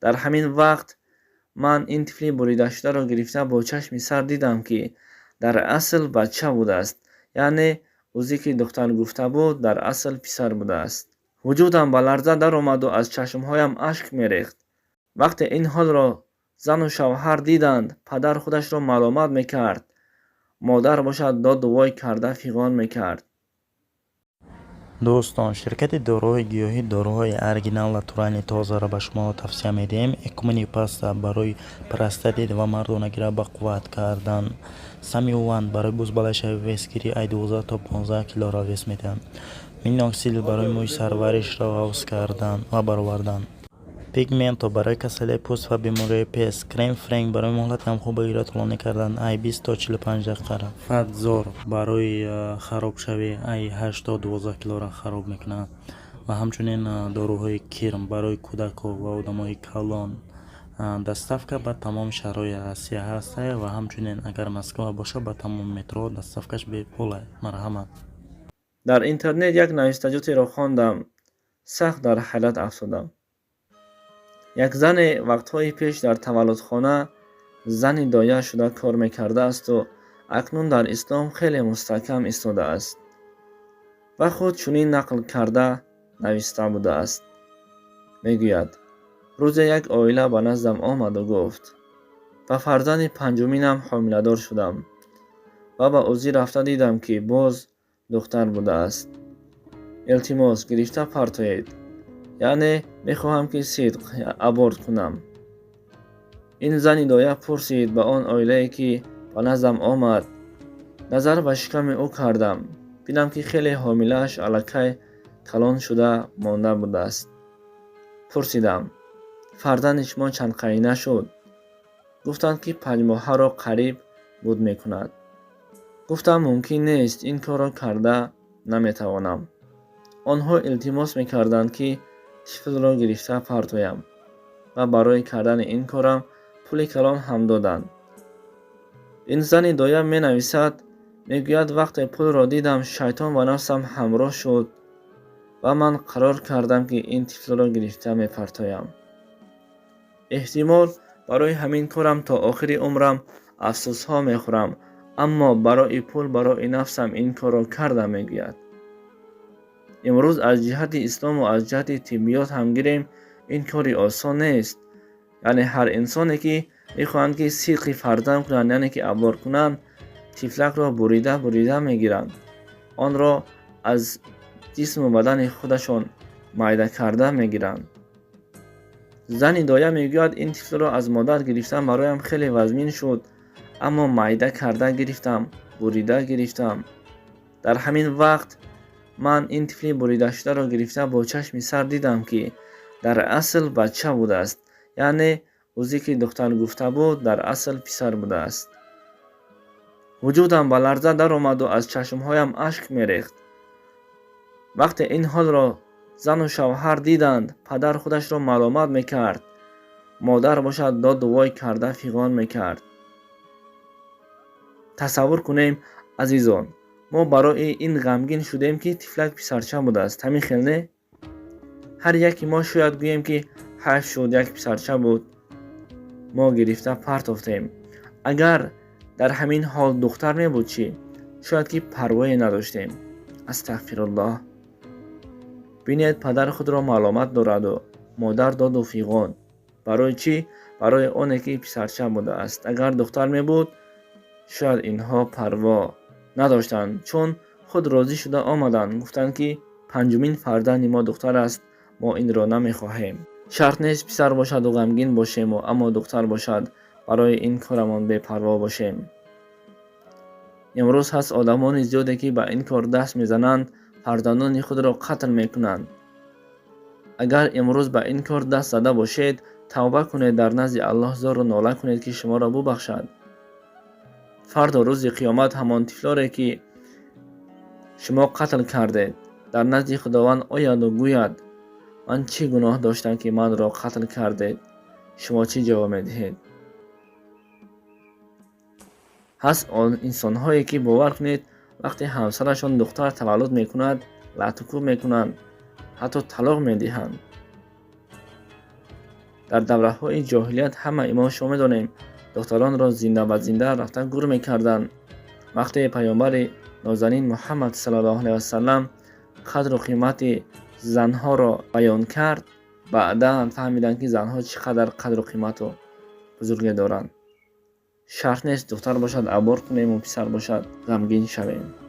Дар ҳамин вақт ман ин тифли буридашударо гирифта бо чашми сар дидам, ки дар асл бача будааст, яъне УЗИ ки духтар гуфта буд, дар асл писар будааст. Вуҷудам ба ларза даромаду аз чашмҳоям ашк мерехт. Вақте ин ҳолро зану шавҳар диданд, падар худашро маломат мекард, модар бошад, доду вой карда фиғон мекард. Дӯстон, ширкати доруҳои гиёҳӣ доруҳои оригинал, натуральный, тозаро ба шумо тавсия медиҳем. Экумени паста барои простатит ва мардонагиро ба қувват кардан, Самиуван барои бузбалайшавӣ, весгирӣ, ай 12 то 15 килоро вес медиҳад, Миноксидил барои мӯи сарваришро ғафз кардан ва баровардан, Пигменто барои касалии пӯст ва бемориҳои пест, Крем Френк барои муҳлати ҳамхобагиро тӯлонӣ кардан, ай 20 то 45 дақиқа, Фатзор барои харобшавӣ, ай 8 то 12 килоро хароб мекунад ва ҳамчунин доруҳои кирм барои кӯдакҳо ва одамои калон. Доставка ба тамоми шаҳрҳои Россия ҳастае ва ҳамчунин, агар Москва бошад, ба тамоми метро доставкаш бепул. Марҳамат. Дар интернет як навиштаҷотеро хондам, сахт дар ҳайрат афтодам. Як зане вақтҳои пеш дар таваллудхона зани доя шуда кор мекардаасту акнун дар ислом хеле мустаҳкам истодааст ва худ чунин нақл карда нависта будааст. Мегӯяд: «Рӯзе як оила ба наздам омаду гуфт: ба фарзанди панҷуминам ҳомиладор шудам ва ба УЗИ рафта дидам, ки боз духтар будааст. Илтимос, гирифта партоед, яъне мехоҳам, ки сиқт, аборт кунам». Ин зани доя пурсид: «Ба он оилае, ки ба наздам омад, назар ба шиками ӯ кардам, дидам, ки хеле ҳомилааш аллакай калон шуда монда будааст. Пурсидам: фарзанди шумо чандқайна шуд? Гуфтанд, ки 5 моҳаро қариб буд мекунад. Гуфтам: мумкин нест, ин корро карда наметавонам. Онҳо илтимос мекарданд, ки тифлро гирифта партоям, ва барои кардани ин корам пули калон ҳам доданд». Ин зани доя менависад, мегӯяд: «Вақте пулро дидам, шайтон ба нафсам ҳамроҳ шуд ва ман қарор кардам, ки ин тифлро гирифта мепартоям. Эҳтимол, барои ҳамин корам то охири умрам афсӯсҳо мехӯрам, аммо барои пул, барои нафсам ин корро кардам», мегӯяд. Имрӯз аз ҷиҳати ислому аз ҷиҳати тиббиёт ҳам гирем, ин кори осон нест. Яъне ҳар инсоне, ки мехоҳанд, ки сиқти фарзанд кунанд, яъне ки аборт кунанд, тифлакро бурида бурида мегиранд, онро аз ҷисму бадани худашон майда карда мегиранд. Зани доя мегӯяд: «Ин тифлро аз модар гирифтан бароям хеле вазмин шуд, аммо майда карда гирифтам, бурида гирифтам. Дар ҳамин вақт ман ин тифли буридашударо гирифта бо чашми сар дидам, ки дар асл бача будааст, яъне УЗИ ки духтар гуфта буд, дар асл писар будааст. Вуҷудам ба ларза даромаду аз чашмҳоям ашк мерехт. Вақте ин ҳолро зану шавҳар диданд, падар худашро маломат мекард, модар бошад, доду вой карда фиғон мекард». Тасаввур кунем, азизон, мо барои ин ғамгин шудем, ки тифлак писарча будааст. Ҳамин хел не? Ҳар яке мо шояд гӯем, ки ҳайф шуд, як писарча буд, мо гирифта партофтем. Агар дар ҳамин ҳол духтар мебуд чӣ? Шояд ки парвое надоштем. Астағфируллоҳ. Бинед, падар худро маломат дораду модар доду фиғон. Барои чӣ? Барои оне ки писарча будааст. Агар духтар мебуд, шояд инҳо парво надоштанд, чун худ розӣ шуда омаданд, гуфтанд, ки панҷумин фарзанди мо духтар аст, мо инро намехоҳем. Шарт нест писар бошаду ғамгин бошему, аммо духтар бошад, барои ин корамон бепарво бошем. Имрӯз ҳаст одамони зиёде, ки ба ин кор даст мезананд, фарзандони худро қатл мекунанд. Агар имрӯз ба ин кор даст зада бошед, тавба кунед, дар назди Аллоҳ зору нола кунед, ки шуморо бубахшад. Фардо, рӯзи қиёмат, ҳамон тифлоре, ки шумо қатл кардед, дар назди Худованд ояду гӯяд: ман чӣ гуноҳ доштам, ки манро қатл кардед? Шумо чӣ ҷавоб медиҳед? Ҳаст он инсонҳое, ки, бовар кунед, вақте ҳамсарашон духтар таваллуд мекунад, латукӯб мекунанд, ҳатто талоқ медиҳанд. Дар давраҳои ҷоҳилият ҳамаи мо шумо медонем, духтаронро зинда ба зинда рафта гур мекарданд. Вақте паёмбари нозанин Муҳаммад саллаллоҳу алайҳи васаллам қадру қимати занҳоро баён кард, баъдан фаҳмиданд, ки занҳо чӣ қадар қадру қимату бузурге доранд. Шарт нест духтар бошад, аборт кунему писар бошад, ғамгин шавем.